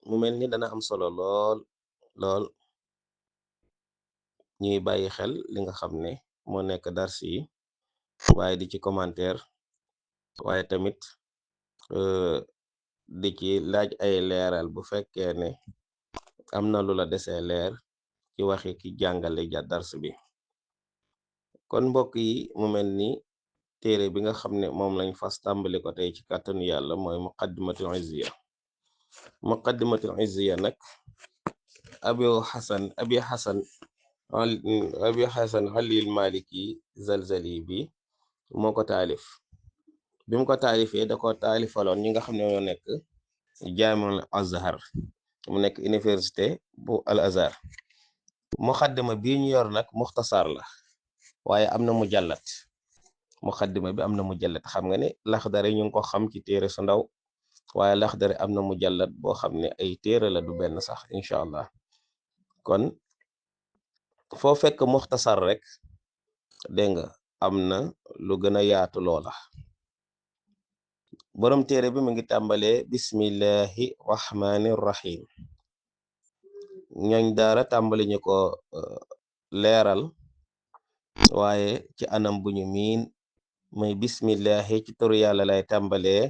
mu mel ni dana am solo lool lool ñuy bàyyi xel li nga xam ne moo nekk dars yi waaye di ci commentaire waaye tamit di ci laaj ay leeral bu fekkee ne am na lu la desee leer ci waxi ki jàngale dars bi. kon mbokk yi mu mel ni téere bi nga xam ne moom lañ fas tàmbali ko tey ci kàttanu yàlla mooy muqaddimatul izziya nag abi xasan alil maliki zalzali bi moo ko taalif. bi mu ko taalifee da ko taalifaloon ñi nga xam ne ñoo nekk jaamul azhar mu nekk université bu al azhar. muqaddima bi ñu yor nag muxtasar la waaye am na mujallat. muqaddima bi am na mujallat, xam nga ne laxdari ñu ngi ko xam ci téere su ndaw waaye laxdari am na mujallat boo xam ne ay téere la du benn sax incha allah. kon foo fekk muxtasar rek dégg nga am na lu gën a yaatu loola. borom téere bi mu ngi tàmbalee bismillahi rahmani rahim. ñooñ daara tàmbali ñu ko leeral waaye ci anam bu ñu miin muy bismillahi ci turu yàlla lay tàmbalee,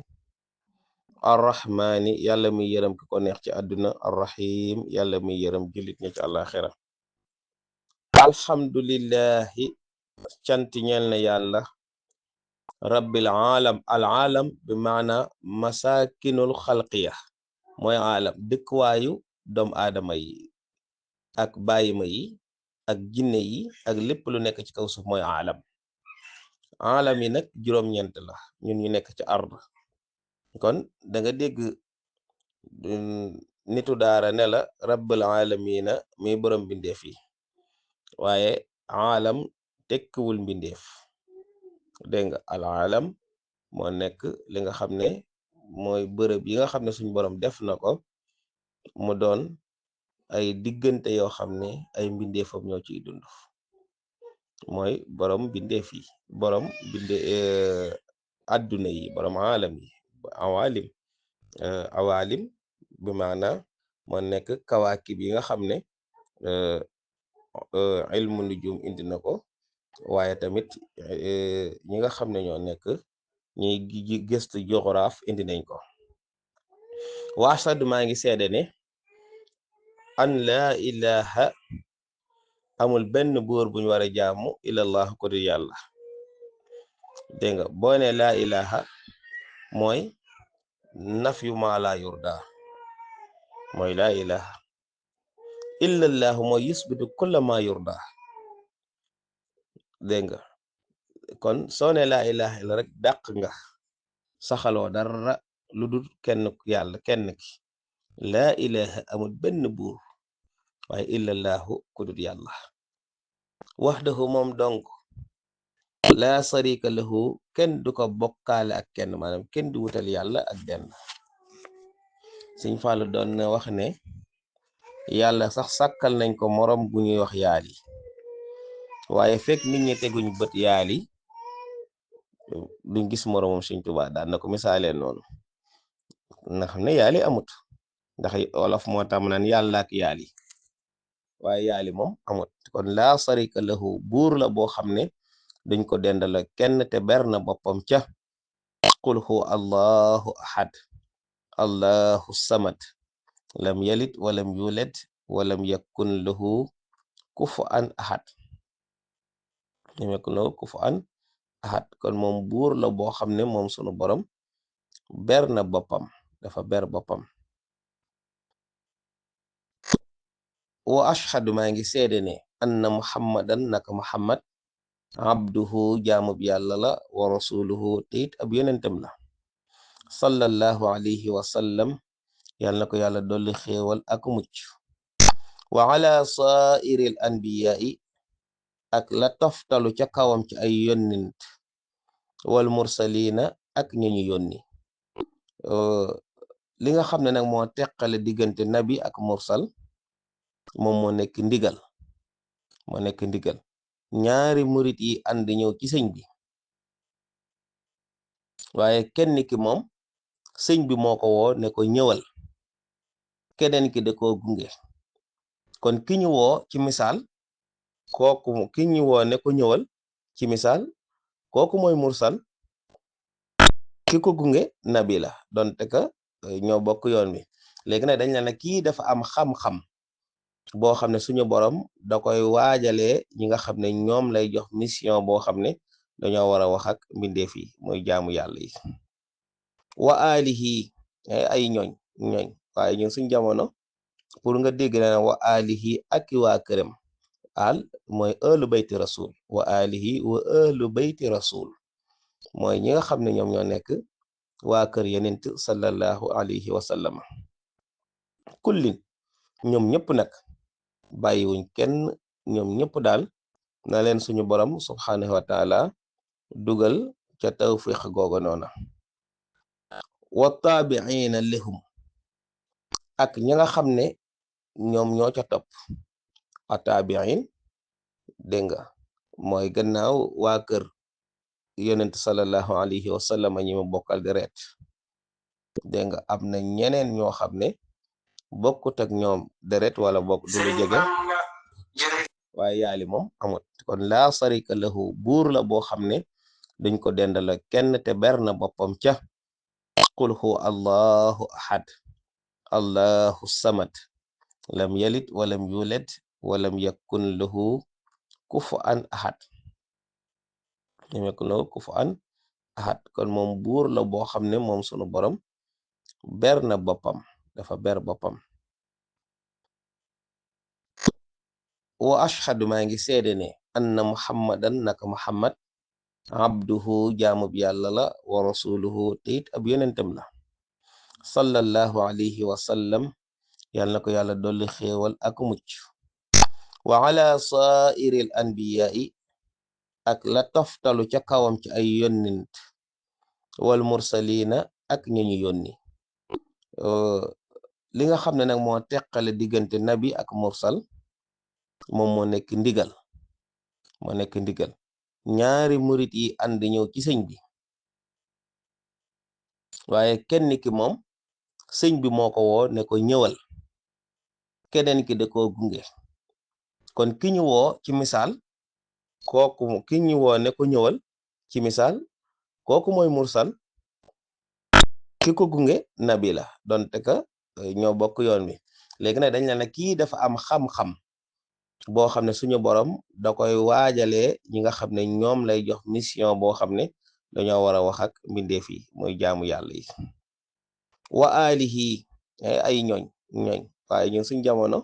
arrahmaani yàlla muy yërëm ki ko neex ci àdduna, arrahim yàlla muy yërëm jullit ñi ci àllaxira. alhamdulillahi cant ñeel na yàlla, rabbil aalam. al aalam bi maana masakinul xalqiya mooy aalam dëkkwaayu doom aadama yi ak bàyyima yi ak jinne yi ak lépp lu nekk ci kaw suuf mooy aalam. aalam yi nag juróom-ñeent la, ñun ñu nekk ci ard. kon da nga dégg nitu daara ne la rabbul aalamiina muy borom mbindeef yi waaye aalam tekkiwul mbindeef. dégg nga al aalam moo nekk li nga xam ne mooy bërëb yi nga xam ne suñ borom def na ko mu doon ay diggante yoo xam ne ay mbindeefam ñoo ciy dund. mooy borom mbindeef yi, borom adduna yi, borom aalam yi, awalim bi maana moo nekk kawaakib yi nga xam ne ilmu nujum indi na ko waaye tamit ñi nga xam ne ñoo nekk ñuy gëstu géograaf indi nañ ko. waasadu maa ngi seede ne an laa ilaha amul benn buur buñ war a jaamu ilallah ko di yàlla. dégg nga boo ne laa ilaha mooy naf yu maa laa yurda mooy laa ilaha illallahu mooy yusbitu kulla ma yurda. dégg nga kon soo ne laa ilaha illa rek dàq nga saxaloo dara lu dul kenn yàlla kenn ki. laa ilaha amul benn buur waaye illallahu ku dul yàlla. waxdahu moom donc laa sarika lahu kenn du ko bokkaale ak kenn, maanaam kenn du wutal yàlla ak benn. Sëñ Fallu doon na wax ne yàlla sax sàkkal nañ ko morom bu ñuy wax yaali waaye fekk nit ñi teguñ bët yaali duñ gis moromam Sëñ Tuubaa daan na ko misaalee noonu. nga xam ne yaali amut ndax wolof moo tam naan yàlla ak yaali waaye yaali moom amut. kon laa sarika lahu buur la boo xam ne duñ ko dendala kenn te ber na boppam ca qul huwa allahu ahad allahu samad lam yalid walam yulad walam yakun lahu kufuwan ahad. lam yakun lahu kufuwan ahad. kon moom buur la boo xam ne moom sunu borom ber na boppam, dafa ber boppam. wa ashhadu maa ngi seede ne anna muhammadan naka muhammad abduhu jaamub yàlla la wa rasuluhu teyit ab yonentam la. sallallahu alayhi wa sallam yàlla na ko yàlla dolli xéewal ak mucc. wa ala saairil anbiyaai ak la toftalu ca kawam ci ay yonnent wal mursalina ak ñañu yónni. li nga xam ne nag moo teqale diggante nabi ak mursal moom moo nekk ndigal. ñaari murit yi ànd ñëw ci sëñ bi waaye kenn ki moom sëñ bi moo ko woo ne ko ñëwal keneen ki da koo gunge. kon ki ñu woo ci misaal kooku ki ñu woo ne ko ñëwal ci misaal kooku mooy mursal. ki ko gunge nabi la donte ka ñoo bokk yoon wi. léegi nag dañ la ne kii dafa am xam-xam boo xam ne suñu borom da koy waajalee ñi nga xam ne ñoom lay jox mission boo xam ne dañoo war a wax ak mbindeef yi mooy jaamu yàlla yi. wa alihi ay ñooñ waaye ñun suñ jamono pour nga dégg na wa alihi ak waa këram al mooy ahlu bayti rasul wa alihi wa ahlu bayti rasul mooy ñi nga xam ne ñoom ñoo nekk waa kër yenent sallallahu alayhi wa sallam. kullin ñoom ñëpp nag bàyyiwuñ kenn ñoom ñëpp daal na leen suñu borom subhanahu wa taala dugal ca tawfiq googa noona. wa taabiina lahum ak ñi nga xam ne ñoom ñoo ca topp. a taabiin dégg nga mooy gannaaw waa kër yonent sallallahu alayhi wa sallam ñi mu bokkal deret. dégg nga am na ñeneen ñoo xam ne bokkut ak ñoom deret wala bokk du lu jege waaye yaali moom amut. kon laa sarika lahu buur la boo xam ne duñ ko dendala kenn te ber na boppam ca. qul huwa allahu ahad allahu samad lam yalid walam yulad walam yakun lahu kufuwan ahad. lam yakun lahu kufuwan ahad kon moom buur la boo xam ne moom sunu borom ber na boppam dafa ber boppam. wa ashhadu maa ngi seede ne anna muhammadan naka muhammad abduhu jaamub yàlla la wa rasuluhu te it ab yonentam la. sallallahu alayhi wa sallam yàlla na ko yàlla dolli xéewal ak mucc. wa ala saairil anbiyaai ak la toftalu ca kawam ci ay yonnent wal mursalina ak ñi ñu yónni. li nga xam ne nag moo teqale diggante nabi ak mursal moom moo nekk ndigal ñaari murit yi ànd ñëw ci sëñ bi waaye kenn ki moom sëñ bi moo ko woo ne ko ñëwal keneen ki da koo gunge. kon ki ñu woo ci misaal kooku ki ñu woo ne ko ñëwal ci misaal kooku mooy mursal. ki ko gunge nabi la donte ka ñoo bokk yoon wi. léegi nag dañ la ne kii dafa am xam-xam boo xam ne suñu borom da koy waajalee ñi nga xam ne ñoom lay jox mission boo xam ne dañoo war a wax ak mbindeef yi mooy jaamu yàlla yi. wa alihi ay ñooñ waaye ñun suñ jamono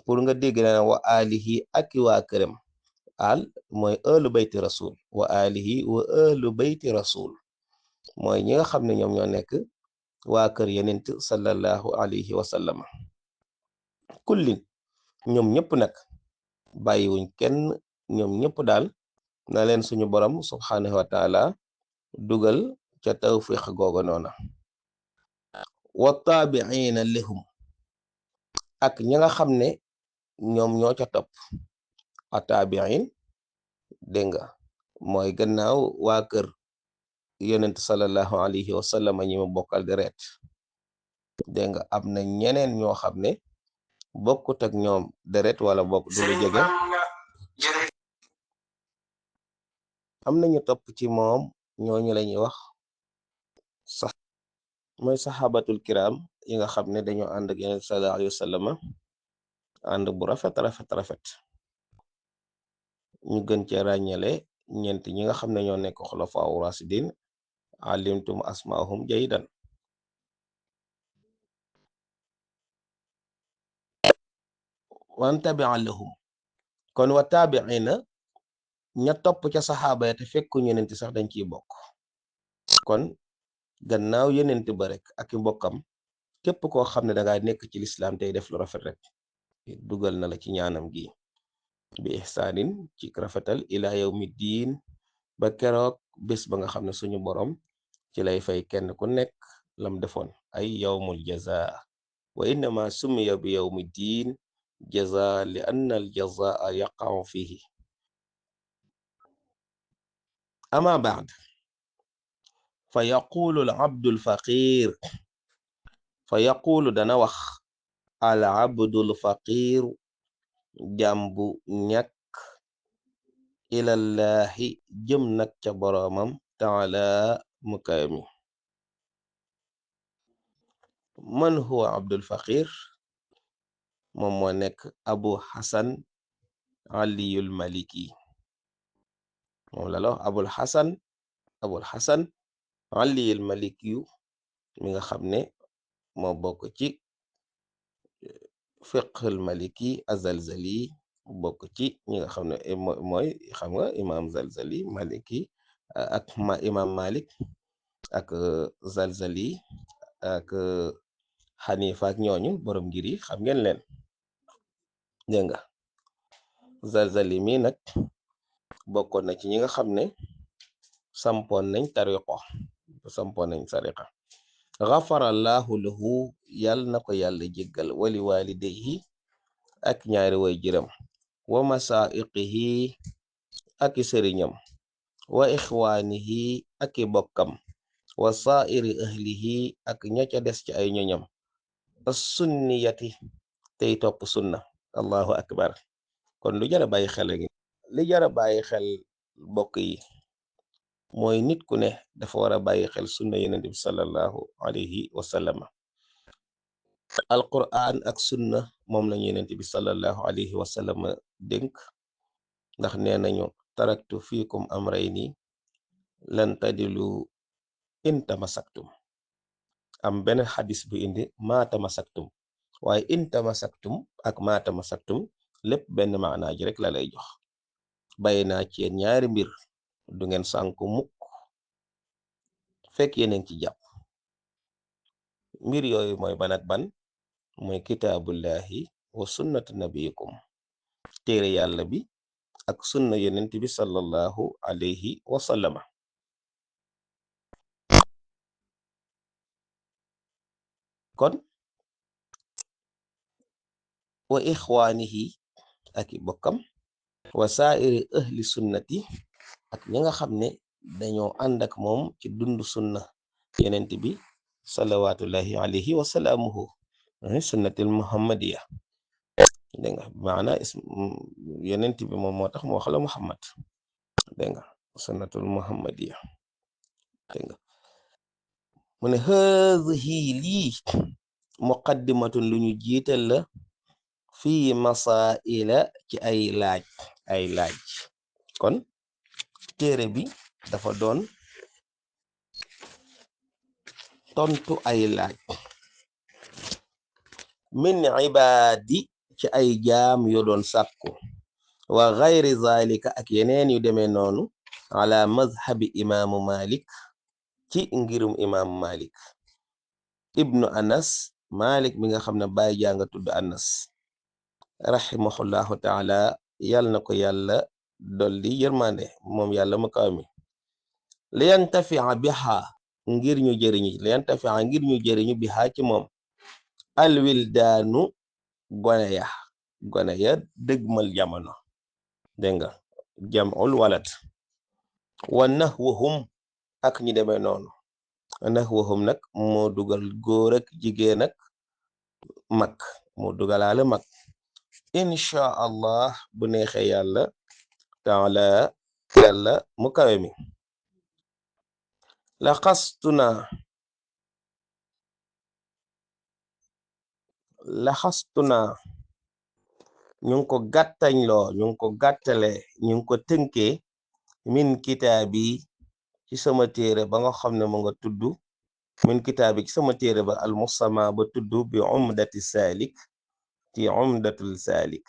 pour nga dégg na wa alihi ak waa këram al mooy ahlu bayti rasul wa alihi wa ahlu bayti rasul mooy ñi nga xam ne ñoom ñoo nekk waa kër yenent sallallahu alayhi wa sallam. kullin ñoom ñëpp nag bàyyiwuñ kenn ñoom ñëpp daal na leen suñu borom subhanahu wa taala dugal ca tawfiq googa noona. wa taabiina lahum ak ñi nga xam ne ñoom ñoo ca topp. a taabiin dégg nga mooy gannaaw waa kër yonent sallallahu alayhi wa sallam ñi mu bokkal deret. dégg nga am na ñeneen ñoo xam ne bokkut ak ñoom deret wala bokk du lu jege am nañu topp ci moom ñooñu la ñuy wax sax mooy saxaabatul kiram yi nga xam ne dañoo ànd ak yonent sallallahu alayhi wa sallam ànd bu rafet ñu gën cee ràññale ñeent ñi nga xam ne ñoo nekk xulafaa rasidin alimtum asmaahum jaydan. wan tabia lahum kon wa taabiina ña topp ca saxaaba ya te fekku ñenenti sax dañ ciy bokk. kon gannaaw yenent ba rek ak i mbokkam képp koo xam ne dangaa nekk ci lislaam tey def lu rafet rek dugal na la ci ñaanam gi bi ihsaanin ci rafetal ila yawmi diin ba keroog bés ba nga xam ne suñu borom ci lay fay kenn ku nekk lam defoon ay yawmul jazaa wa innama summiya bi yawmi diin jazaa li anna al jazaa yaqa'u fihi. ama baad fa yaqulu al abdul faqir fa yaqulu dana wax al abdul faqir jàmbu ñàkk ilallahi jëm nag ca boroomam taala mu kawe mi. man huwa abdul faqir moom moo nekk abu xasan aliyul maliki moom la wax abul xasan aliyul malikiyu mi nga xam ne moo bokk ci fiqhul maliki azalzali bokk ci ñi nga xam ne mooy xam nga imam zalzali maliki ak imam malik ak zalzali ak xanifa ak ñooñu borom ngir yi xam ngeen leen dégg nga. zalzali mi nag bokkoon na ci ñi nga xam ne sampoon nañ tariqa xafarallahu lahu yàll na ko yàlla jéggal wali walidayhi ak ñaari way jiram wa masaiqihi ak i sëriñam wa ixwaanihi ak i bokkam wa saairi ahlihi ak ña ca des ci ay ñoñam as-sunniyati tey topp sunna. allahu akbar. kon lu jara bàyyi xel gi li jara bàyyi xel bokk yi mooy nit ku ne dafa war a bàyyi xel sunna yonent bi sallallahu alayhi wa sallam. alquran ak sunna moom lañu yonent bi sallallahu alayhi wa sallam dénk ndax nee nañu taraktu fiikum amrayni lan tadilu in tamasaktum. am benn xadis bu indi maa tamasaktum waaye in tamasaktum ak maa tamasaktum lépp benn maanaa ji rek la lay jox. bàyyi naa ci yéen ñaari mbir du ngeen sànku mukk fekk yéen ci jàpp. mbir yooyu mooy ban ak ban mooy kitaabullahi wa sunnatu nabiyikum téere yàlla bi ak sunna yonent bi sallallahu alayhi wa sallama. kon wa ixwaanihi ak i bokkam wa saairi ahli sunnati ak ñi nga xam ne dañoo ànd ak moom ci dund sunna yonent bi salawatullahi alayhi wa salaamuhu sunnatil muhammadiya. dégg nga maana yonent bi moom moo tax mu wax la muhammad. dégg nga sunnatul muhammadiya. dégg nga mu ne haadihi lii muqaddimatun lu ñu jiital la fii masaila ci ay laaj. kon téere bi dafa doon tontu ay laaj min ibaadi ci ay jaam yu doon sàkku wa gayri zalika ak yeneen yu demee noonu ala mazhabi imaamu malik ci ngirum imaamu malik ibnu anas malik mi nga xam ne baay jaa nga tudd anas rahimahullahu taala yàlla na ko yàlla dolli yërmande moom yàlla mu kaw mi liyantafi'a biha ngir ñu jëriñu biha ci moom alwildaanu gone ya dëgmal jamono. dégg nga jam'ul walad wa nahwuhum ak ñi demee noonu. nahwuhum nag moo dugal góor ak jigéen ak mag moo dugalaale mag insha allah bu neexee yàlla taala yàlla mu kawe mi. laxastuna ñu ngi ko gàttañloo ñu ngi ko gàttale ñu ngi ko tënkee min kitaabi ci sama téere ba nga xam ne mu nga tudd min kitaabi ci sama téere ba al musama ba tudd bi umdati saalik ci umdatul saalik.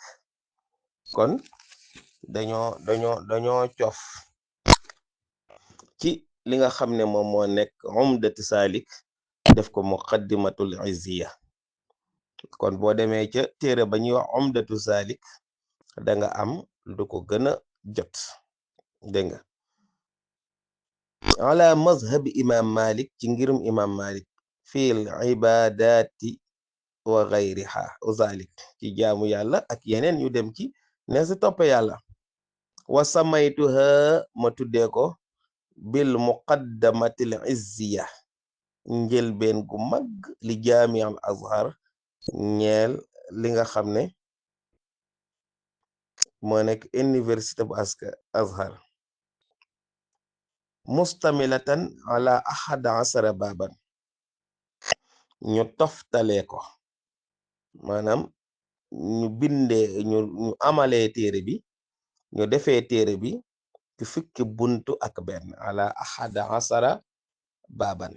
kon dañoo cof ci li nga xam ne moom moo nekk umdati saalik def ko muqaddimatul izziya. kon boo demee ca téere ba ñuy wax umdatu saalik da nga am lu ko gën a jot. dégg nga ala mazhabi imam malik ci ngirum imam malik fil ibadati wa gayriha zalik ci jaamu yàlla ak yeneen yu dem ci ne si topp yàlla. wa samaytuha ma tuddee ko bil muqaddamatil izziya njëlbeen gu mag li jaami al azhar ñeel li nga xam ne moo nekk université bu Azhar mustamilatan ala ahada asara baaban ñu toftalee ko maanaam ñu bindee ñu amalee téere bi ñu defee téere bi ci fukki buntu ak benn ala ahada asara baaban